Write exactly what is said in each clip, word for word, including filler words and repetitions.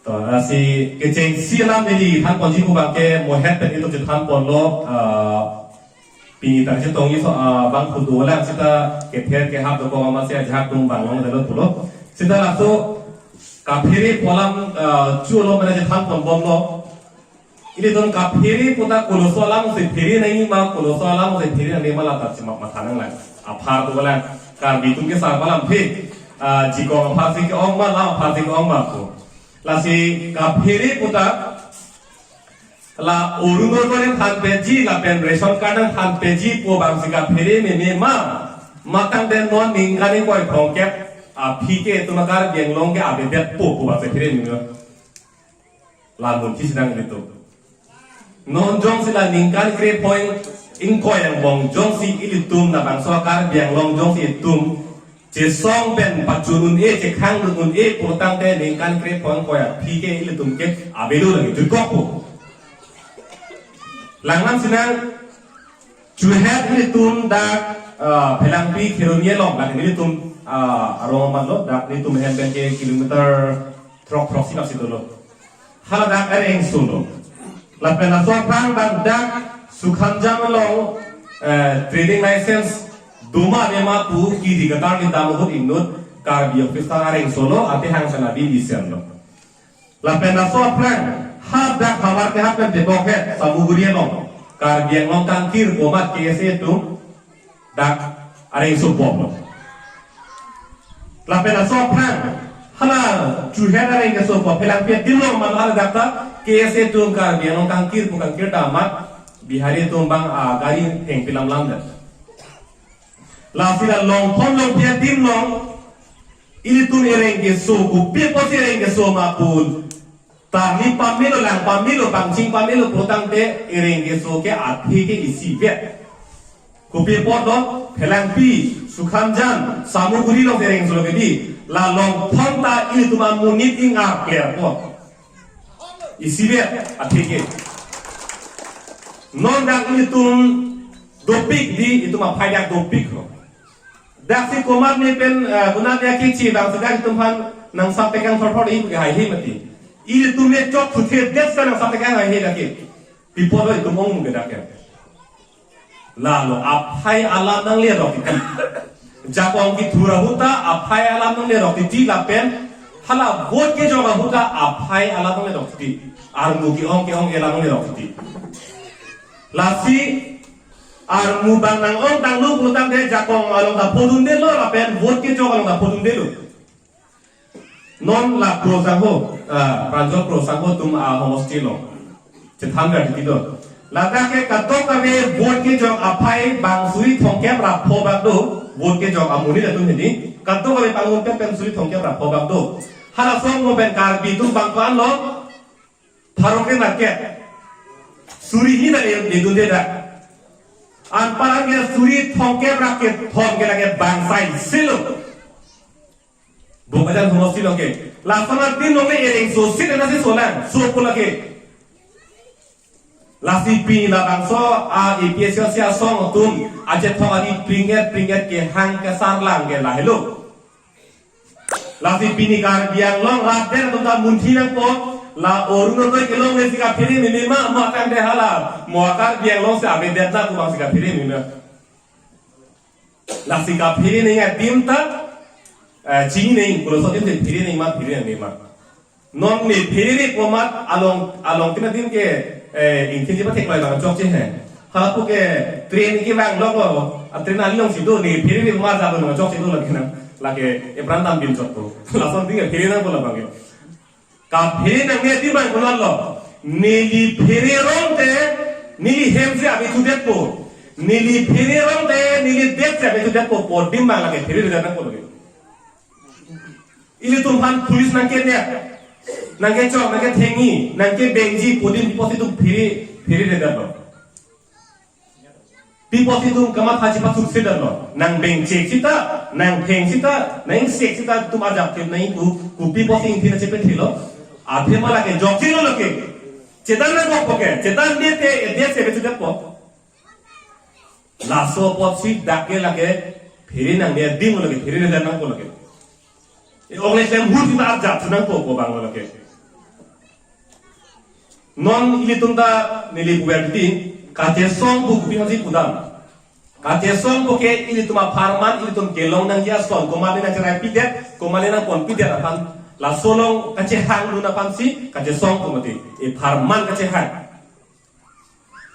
To, lasi kechengsi alam neli than ponji pu abang ke mohet pen itum chethan ponlo, ah, pini tang chetong iso, ah, bang kudu lang seta kether kehap dokok amatsi ajahak atum vang longledetlo pulo. Seta laso kaphere pu alam, ah, chulo mane chethan ponbomlo. Ilitum kaphere pu ta koloso alam si phere nangji ma, koloso alam si phere nangji ma, la ta chima matha nanglang. Apar tu kalang, Karbi atum ke sar alam phe. Ah, Jikong apar si ke-ong ma, la apar si ke-ong ma pu. Lasi kaphere pu ta la Orunodoi nangthan peji lapen ration card nangthan peji pu abang si kaphere meme ma. Matang den non ningkan ingkoi throngkep aphi ke itum Karbi Anglong ke avedetpo pu abang si phere meme ma. La munthi si nang ilitum. Non jongsi la ningkan krepho ingkoi angbong jongsi ilitum labangso Karbi Anglong jongsi itum chesong pen pachun un-e, chekhang dun un-e pulotangte ningkan krepho ingkoi aphi ke ilitum ke avelo lagi jutkokpo. Langnang si nang chuhet ilitum dak, ah, Phelangpi Kheroni along, dak ilitum, ah, arong amat lo, dak ilitum hem pen ke kilometer throk throksi bak si dolo. Hala dak Arengso lo. Lapen laso aphrang dak, dak Sukhamjan along, eh, trading license doma dema pu kiri katar ni dam ahut inut Karbi office ta Arengso lo, ate hang sana bin isen lo. Lapen laso aphrang, ha dak havar ke ha pen tebok het, Samuguri along. Karbi Anglong kangkir komat K S A atum dak Arengso pop lo. Lapen laso aphrang, hala chuhet Arengso pop, Phelangpi adim along man hala dak ta K S A atum Karbi Anglong kangkir pu kangkir ta amat Bihari atum abang, ah, gari heng pilam lam dan. Lasi la Longphon Longpi adim along, ilitum ereng keso, kopi apotsi ereng keso ma pu. Tarli pamelo, lang pamelo, pangching pamelo pulotangte ereng keso ke athe ke isivet. Kopi apot lo, Phelangpi, Sukhamjan, Samuguri along ereng keso lo ke di. La Longphon ta ilitum amonit ingarklerpo. Isivet athe ke. Non dak ilitum dopik di, itum aphai dak dopik ho. Dak si komat ne pen, eh, konat ne kechi abang si dak itum aphan nangsap tekang thorthor ipu ke haihe mati. Ilitum ne chok thuthe det sa nangsap tekang haihe dak ke. Pi apot lo itum ong mu ke dak ke. Lalo aphai alam nanglerok titi. Jakong kethur ahut ta aphai alam nanglerok titi lapen hala vote kejok ahut ta aphai alam nanglerok titi. Armu ke-ong ke-ong alam nanglerok titi. Lasi armu abang nang-ong tanglo pulotangte jakong along ta phodundelo lapen vote kejok along ta phodundelo. Non la Kro Sangho, ah, Pranjal Kro Sangho atum ahomosti along chethan ver titi do. Ladak ke kadokave vote kejok aphai bang suri thomkep ra pho bak do, vote kejok amonit atum hini, kadokave pangun pen pen suri thomkep ra pho bak do. Hala asong mo pen Karbi atum bang ko-an lo, Pharokre market. Suri hini na el dedunde dak. Anparke suri thomkep ra kethom ke lake bang sai silo. Bokajan homosti along ke. Lason adim along le erengso sit anasi solang. Sopo lake. Lasi pini labangso a A P H L C asong atum achethok ari pringet pringet kehang kesarlang ke lahelo. Lasi pini Karbi Anglong rat den atum ta munthi nangpo, la Orunodoi kelongle si kaphere meme ma, mo akan de hala, mo Karbi Anglong si avedet na pu abang si kaphere meme. Lasi kaphere nangji adim ta, eh, chini nangji, koloso adim si phere nangji ma, phere nangji ma. Non ne pherere komat along, along tina adim ke, eh, ingkhin jipa thekloi abang chokche he. Halapu ke train kevang lok lo, a train along si do ne pherere komat abang chokche do lake nang, lake epran dam bin chokpo. Lason adim ke phere nangpo labang ke. Kaphere nangji adim abang konat lo. Neli phere rong te, neli hem si ave thudetpo. Neli phere rong te, neli det si ave thudetpo. Pu adim abang lake phereredet nangpo lake. Ilitum aphan police nangkenek, nangkechok, nangkethengji, nangkebengji pu adim pi apotsi itum phere, phereredet lo. Pi apotsi itum kamatha chipasuk sedet lo. Nangbengchek sita, nangtheng sita, nangsek sita itum ajak ke nangji pu, kopi apotsi ingthin chepethelo. Athema lake jokchelo lake. Chedan nangkokpo ke, chedan det te, det si ave thudetpo. Laso apotsi dak ke lake phere nangji adim lake phereredet nangpo lake. E-ong le klem hur kita arjap thu nangpo pu abang lake. Non ilitum ta neli puver titi, kachesong pu kopi aphansi pudam. Kachesong pu ke ilitum apharman, ilitum kelong nangji ason, komatne nangcherai pidet, komatne nangpon pidet aphan, laso along kachehang dun aphansi kachesong pu mati, epharman kachehang.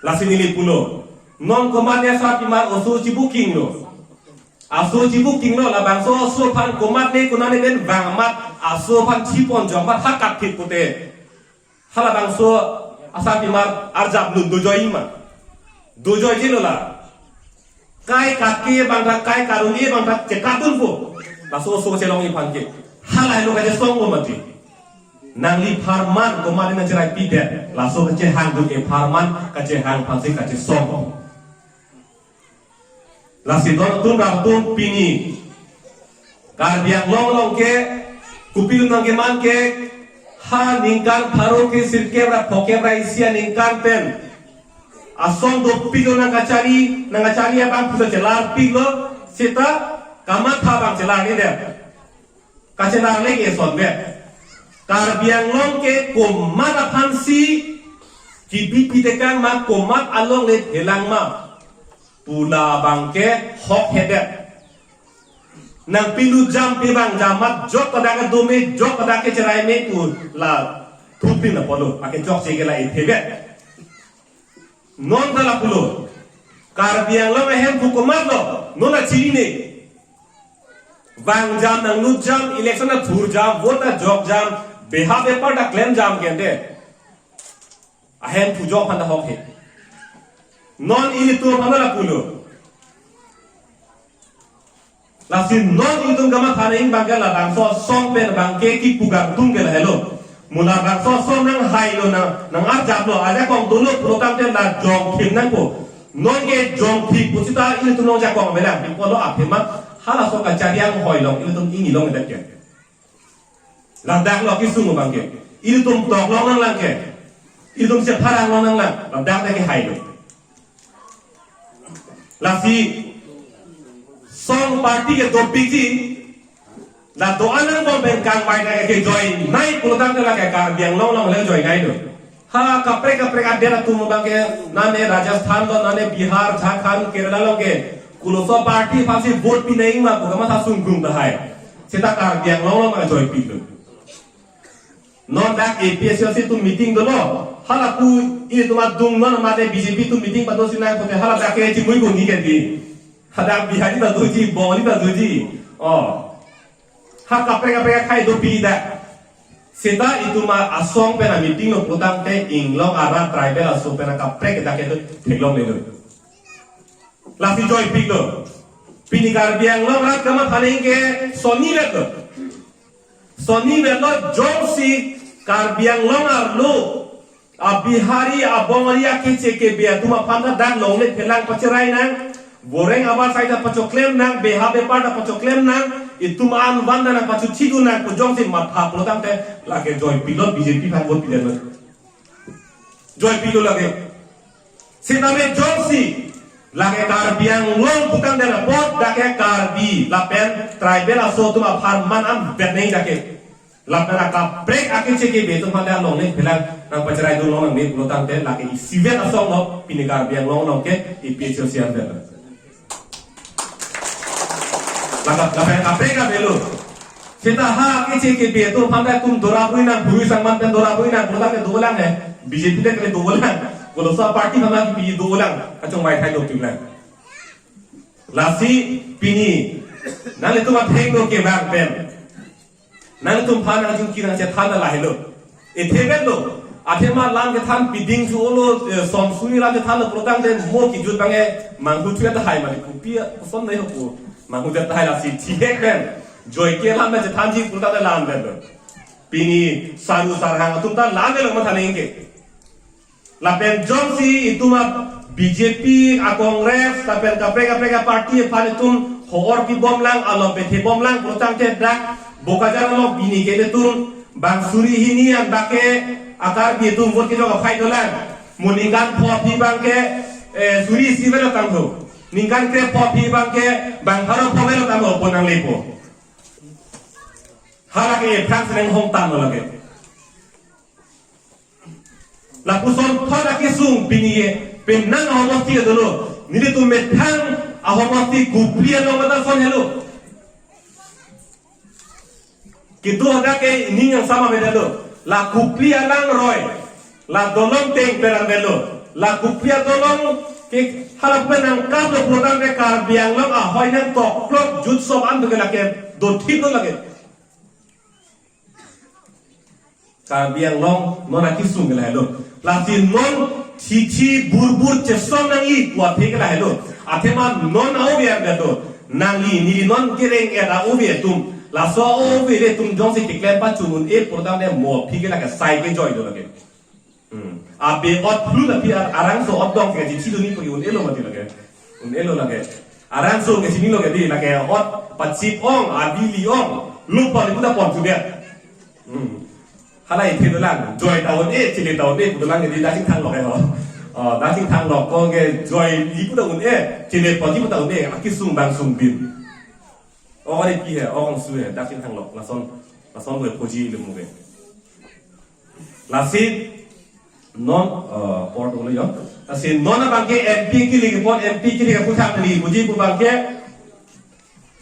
Lasi neli pulo, non komatne asapimar oso chibukinglo. Aso chibukinglo, labangso oso aphan komatne konatne pen vang amat, aso aphan chipon jok amat ha katthit pute. Halabangso asapimar arjap nun dojoi ma. Dojoijilo la. Kai kake bangta, kai karuni bangta chekatdunpo. Laso oso chelongji aphan ke. Halahelo kachesong pu mati. Nangli pharman komatne nangcherai pidet. Laso kachehang dun epharman kachehang aphansi kachesong. Lasi don atum rat atum pini Karbi Anglong along ke kopi nangkeman ke ha ningkan pharo kre sirkep ra phokep ra isi aningkan pen asong dopiklo, nangkachari, nangkachari abang pusa chelarpiklo, seta kamatha abang chelarnedet. Kachelarle ke asonvet. Karbi Anglong ke komat aphansi kibi pitekang ma, komat alongle phelang ma pu labang ke hokhedet. Nangpilut jam, pivang jam amat jok pada ke dome, jok pada ke cherai me pu la thupin apotlo, ake jokche ke la ethevet. Non ta lapulo. Karbi Anglong ahemphu komatlo, non achinine. Vang jam, nanglut jam, election athur jam, vote ajok jam, beha bepar ta klem jam kende. Ahemphu jok aphan ta hokhe. Non ilitum aphan ta lapulo. Lasi non ilitum kamatha nangji abang ke labangso asong pen abang ke kipu kangtung ke lahelo. Mo labangso asong nanghailo, nang, nangarjaplo, ajakong dolo pulotangte la jongthim nangpo. Non ke jongthim pusita ilitum along jakong avelang. Pipolo aphema halaso kachari anghoi along ilitum ingnilongdet ke. Ladak lo kesung abang ke. Ilitum toklong nanglang ke. Ilitum chepharang long nanglang. Ladak ta kehailo. Lasi song party ke dopikji. La do-an angbong pen kangvai ta ke join nai pulotangte la ke Karbi Anglong alongle join nai do. Ha kaprek kaprek adet atum abang ke nane Rajasthan lo, nane Bihar, Jharkhand, Kerala along ke koloso party aphansi vote pi nangji ma pu kamatha sungkrung tahai. Seta Karbi Anglong along ma join piklo. Non dak A P H L C atum meeting dolo. Hala pu ilitum adung non mate B J P atum meeting pado sinang pute hala dak ke chimui koni ke di. Hadak Bihari ta doji, Bengali ta doji. Oh. Ha kaprek kaprek akhai dopi dak. Seta itum asong pen ameeting lo pulotangte inglong arat tribal aso pen akaprek dak ke do theklonglelo. Lasi join piklo. Pini Karbi Anglong arat kamatha nangji ke sonivetlo. Sonivetlo jongsi Karbi Anglong arlo a Bihari, a Bengali, a keche kebe atum aphan ta dak longle phelang pacherai nang, boreng abar sai ta pachoklem nang, beha bepar ta pachoklem nang, itum an van ta nangpachuthi dun nang pu jongsi matha pulotangte lake join piklo, B J P aphan vote pidetlo. Join piklo lake. Sitame jongsi lake Karbi Anglong putangdet apot dak ke Karbi lapen tribal aso atum apharman anvet nangji dak ke. Lapen akaprek akeche kebe atum aphan ta longle phelang nangpacherai dun longle pulotangte lake isivet asong lo pini Karbi Anglong along ke A P H L C anvet. Laka, lapen kaprek avelo. Seta ha keche kebe atum aphan ta itum dorabui nang, bui sangman pen dorabui nang, pulotangte dolang he. B J P ta kali dolang. Koloso party aphan ta kipi dolang. Kachongvai thai dopiklang. Lasi pini nanglitum atheng do kevang pen. Nanglitum aphan nangchingki nangchethan ta lahelo. Ethevetlo. Athema lam kethan piding su olo, eh, som suri lam kethanlo pulotangte mo kijut abang ke manghu thuet tahai mati kopi ason nai ho pu. Manghudet tahai lasi thihek pen. Joike lam nangchethanji pulotangte lamdetlo. Pini saru sarhang atum ta lamdetlo matha nangji ke. Lapen jongsi itum a B J P, a Congress, lapen kaprek kaprek a party aphan itum hor pibomlang, along pethebomlang pulotangte dak Bokajan along pini ke ilitum bang suri hini an bak ke a Karbi atum vote kejok aphai dolang. Mo ningkan pho aphi abang ke, eh, suri isi vetlo tangthu. Ningkan krepho aphi abang ke bang pharo pho vetlo tangthu pu nanglepo. Hala ke aphrang si nanghong tanglo lake. Lapuson thot akesung pini ke penang ahomosti ke dolo. Nelitum methang ahomosti Kopili along mata son helo. Kitu ada ke ining yang sama beda lo. La Kopili alangroi. La dolong teng peran belo. La Kopili adolong ke hala penang kap lo program ke Karbi Anglong ahoi nangtok klok jut sop an tu ke lake dothip lo lake. Karbi Anglong non akesung ke lahelo. Lasi non chichi burbur chesong nangji pu athe ke lahelo. Athema non a-ove an kedo. Nangji neli non kereng-et a-ove atum. Laso a-ove le atum jongsi keklem pachun un-e purtang de mo aphi ke lake sai kejoi do lake. Hmm. Abe ot phlu aphi ar-, arangso ot dong ke chichi duni pu un-e lo mati lake. Un-e lo lake. Arangso ke chinilo ke di lake ot pachip ong, abili ong, lupa di puta pon juga. Hmm. Hala ithe dolang, joi ta un-e, chile ta un-e, pu dolang ke di dak Chingthang lok ke ho. Oh, dak Chingthang lok ko ke joi di puta un-e, chile pon di puta un-e, akesung bang sung bin. Ong ari pi he, ong su he, dak Chingthang lok, lason, lason gue puji le mu ke. Lasi non, eh, port ulo yo. Lasi non abang ke M P kilik pon, M P kilik aphuthak ni puji pu abang ke.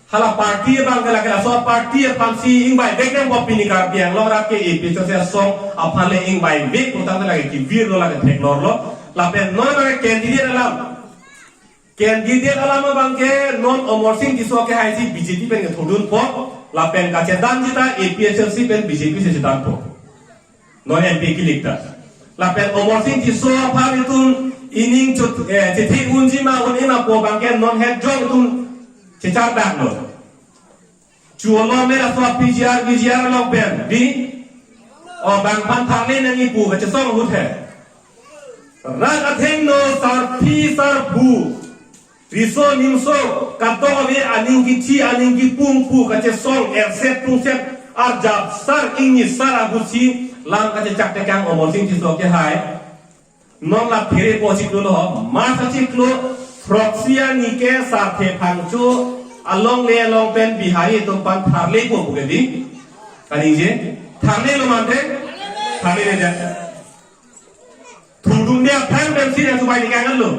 Hala party abang ke lake laso party aphansi ingvai vek nang bo pini Karbi Anglong arat ke A P H L C asong aphan le ingvai vek putang lake kevir lo lake theklor lo. Lapen non lake candidate alam. Candidate alam abang ke non Amarsing Tisso ke haisi B J P pen kethurdun po, lapen kachedamji ta A P H L C pen B J P si chedam po. Non M P kilik ta. Lapen Amarsing Tisso aphan itum ining chot, eh, chethe unji ma un-e ma pu abang ke non het jong itum chechar dak lo. Chulo me laso P G R, V G R along pen, di? O bang aphan tharle nangji pu kachesong ahut he. Rat athengno sarpi sarpo, riso nimso, kadokave aning kithi aning kipung pu kachesong erset pungset arjap sar ingni sar ahutsi lam kachechak tekang Amarsing Tisso ke hai. Non la phere po chiklo lo, March achiklo, throksi arni ke Sarthe Phangcho along le along pen Bihari atum aphan tharle po pu ke di. Kaningje, tharle lo mante, tharle le ja. Thurdunde aphrang pensi nangchubai tekang lo.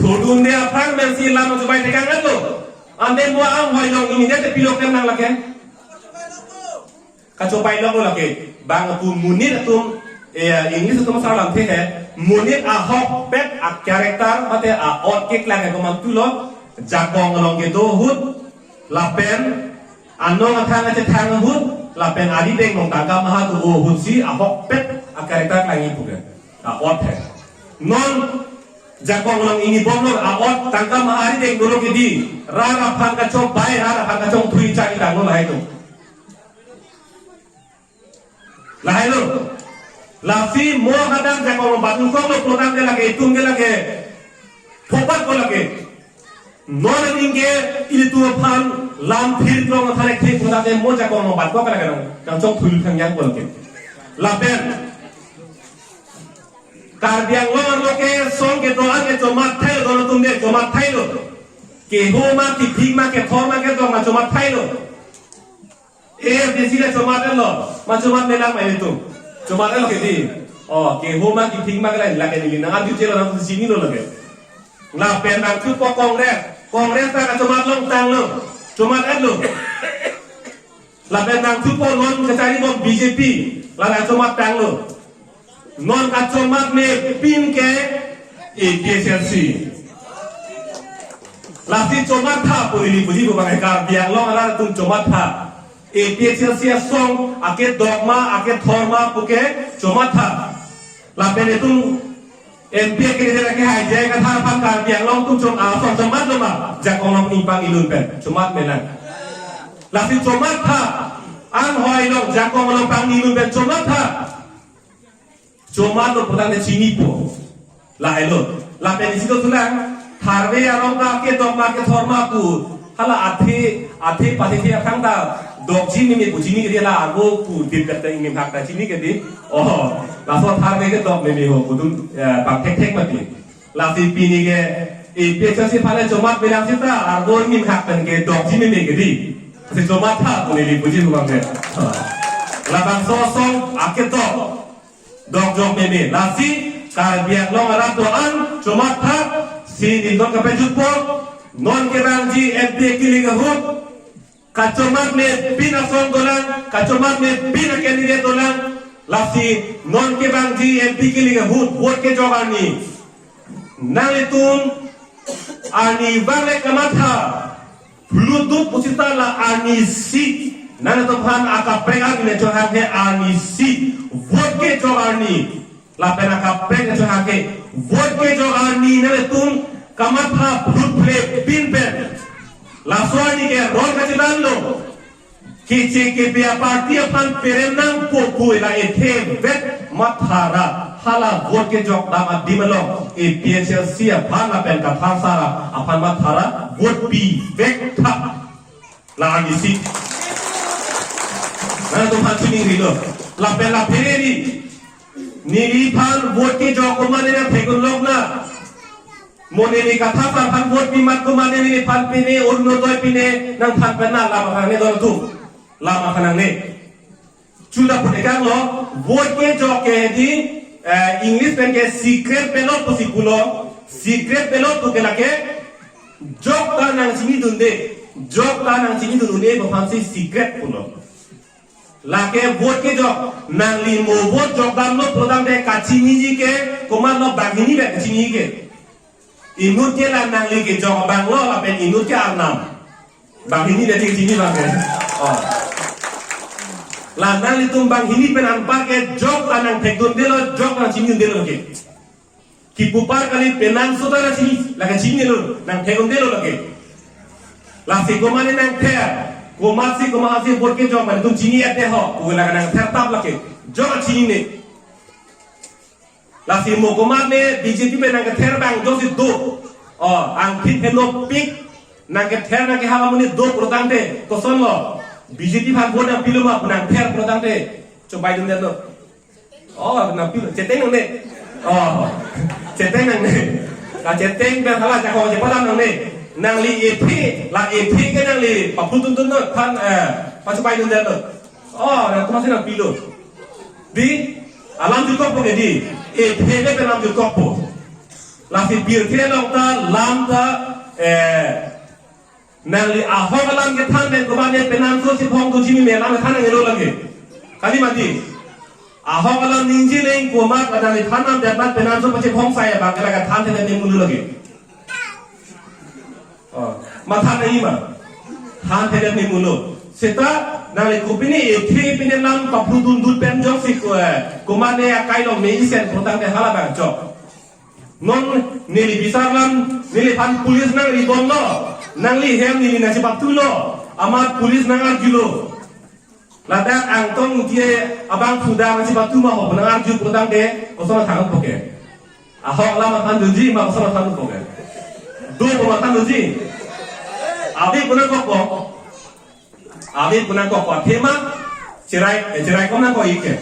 Thurdunde aphrang pensi lam nangchubai tekang lo. Ante mo anghoi along immediate pilok tem nang lake. Kachobai lok lo lake, bang atum monit atum, eh, English atum asar lamthe he, monit ahokpet a-character mate a-ot keklang he komantu lo, jakong along kedo ahut, lapen anong athang achethang ahut, lapen arideng along tangka maha do ahutsi ahokpet a-character klangji pu ke, a-ot he. Non jakong along ingbom lo a-ot tangka maha arideng dolo ke di, rat aphan kachobai, rat aphan kachongthui chari tanglo lahai atum. Lahai lo. Lasi mo hadak jakong bat nukok lo putang ke lake itum ke lake. Phopat ko lake. Non aning ke ilitum aphan lam thir klong thale thik putang ke mo jakong bat ko ke lake nang. Kangchongthui thang yang ko lake. Lapen. Karbi Anglong arlo ke song kedo-an ke chomat thai lo, don atum de chomat thai lo. Keho ma kithik ma kethor ma kedong ma chomat thai lo. A F D C le chomat lo, ma chomat melang ma itum. Chomat lo ke di. Oh, keho ma kithik ma ke la lake neli nang arju chelo nang chini lo lake. Lapen nangthupo Congress. Congress ta kachomat longtang lo. Chomat lo. Lapen nangthupo non kacharibom B J P. La nangchomat tang lo. Non kachomat mepin ke A P H L C. Lasi chomat tha pu neli puji pu bang Karbi Anglong arat atum chomat tha. A P H L C asong akedok ma akethor ma puke chomat tha. Lapen itum M P ke neli lake hai J I Kathar aphan Karbi Anglong atum chom asong chomat lo ma jakong along ingpang ilun pen chomat melang. Lasi chomat tha anghoi along jakong along pang ilun pen chomat tha. Chomat lo putang ne chinipo. Lahai lo. Lapen isi lo tulang. Tharve arong ta kedok ma kethor ma pu. Hala athe, athe pathe the akhang ta dokji meme pu chini ke di la arvo pu dit dak ta ingnim hak ta chini ke di. Oh, laso tharve kedok meme ho pu dun, eh, bang thek thek mati. Lasi pini ke A P H L C aphan le chomat melang seta arvo ingnim hak pen kedokji meme ke di. Si chomat tha pu neli puji pu bang ke. Ha. Labangso asong aketok dokjok meme. Lasi Karbi Anglong arat do-an chomatha si nelitum kapejutpo. Non kevangji M P kilik ahut kachomatme pin asong dolang, kachomatme pin a-candidate dolang. Lasi non kevangji M P kilik ahut vote kejok arni nanglitum arni vang le kamatha phludup pusita la arnisi nanglitum aphan akaprek arni le chohanghe, arnisi vote kejok arni. Lapen akaprek chohanghe, vote kejok arni nanglitum kamatha phlut phle pin pen laso arni ke ron kachedanlo. Keche kepi a-party aphan perem nangpo pu la ethe vet mathara hala vote kejok dam adim along A P H L C aphan lapen Kathar sar aphan mathara vote pivek tha. La arnisi nanglitum aphan chiningrilo. Lapen la phereri neliphan vote kejok komatne nangthek-un lok na. Mo neli Kathar sar aphan vote pimat komatne neliphan pine, Orunodoi pine nangthan pen na, lam akhanangne don atum. Lam akhanangne. Chuda pute kanglo, vote kejok ke di, eh, English pen ke secret ballot pusi pulo, secret ballot pu ke lake jok ta nangchinidunde, jok ta nangchinidun un-e pu aphansi secret pulo. Lake vote kejok, nangli mo vote jok damlo pulotangte kachiniji ke komatlo, banghini pen kachiniji ke. Inut ke la nangli kejok abanglo lapen inut ke arnam. Banghini le chini abang ke. Oh. La nanglitum banghini pen anpar ke jok ta nangthekdundelo, jok nangchinidundelo ke. Kipupar kali, penang sota nangchini, lake chinilo, nangthekdundelo lake. Lasi komatne nangther, komatsi komatsi vote kejok mane itum chini ate ho, pu lake nangther tap lake. Jok chinine. Lasi mo komatne B J P pen nangkether abang jongsi do. Oh, angthit henopik nangkether nangkehang amonit do pulotangte kosonlo? B J P aphan vote nangpilo ma pu nangther pulotangte chobaidundetlo. Oh, nangpilo, cheteng nangne. Oh, cheteng nangne. Kacheteng pen hala jakong chepadam nangne. Nangli ethe, la ethe ke nangli paphu tuntun no than, eh, pachobaidundetlo. Oh, nangtum aphansi nangpilo. Di, alam jutkokpo ke di. Ethe le pen alam jutkokpo. Lasi pirthe along ta, lam ta, eh, nangli ahok alam kethan pen komatne penang so si phong tu jimi me alam kethan nangnelo lake. Kali mati. Ahok alam ningje neng komat nangli than nam jatmat penang so pachephong sai abang ke lake thanthedet ne mulo lake. Oh, matha nangji ma. Thanthedet ne mulo. Seta nangli kopine ethe pine lam paphu dundut pen jongsi ko, eh, komatne akai along me-isen pulotangte hala abang jok. Non neli bisar lam, neliphan police nangribomlo. Nangli hem neli nangchepatulo. Amat police nangarjulo. Ladak Angtong Ingti abang phuda nangchepatu ma ho pu nangarju pulotangte koson thangpo ke. Ahok alam mathandunji ma koson mathanpo ke. Do pu mathandunji. Ave pu nangkokpo. Ave pu nangkokpo, athema cherai, eh, cherai kom nangkok-ik ke.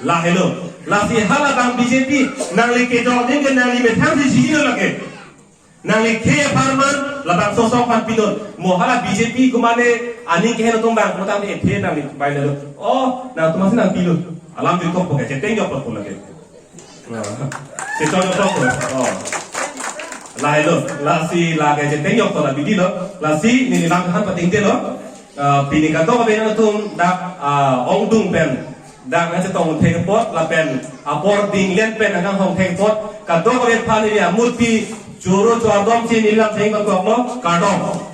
Lahelo. Lasi hala abang B J P nangli kejok adim ke nangli methang si chinilo lake. Nangli khei apharman labangso asong aphan pinon. Mo hala B J P komatne aning kehen atum abang pulotangte ethe nangli bainelo. Oh, nangtum aphansi nangpilo. Alam jutkokpo ke, cheteng jokpo lake. Nah, cheteng jokpo. Oh. Lahelo, lasi lake cheteng jokpo la bidi lo. Lasi neli lam han patingtelo. Ah, pini kadokave nangtum dak, ah, ongdung pen dak nangchetong thek apot lapen apor dinglen pen nangkanghon thek apot kadokave aphan neli amurti choro chordomsi neli lam theng koklo, kardom.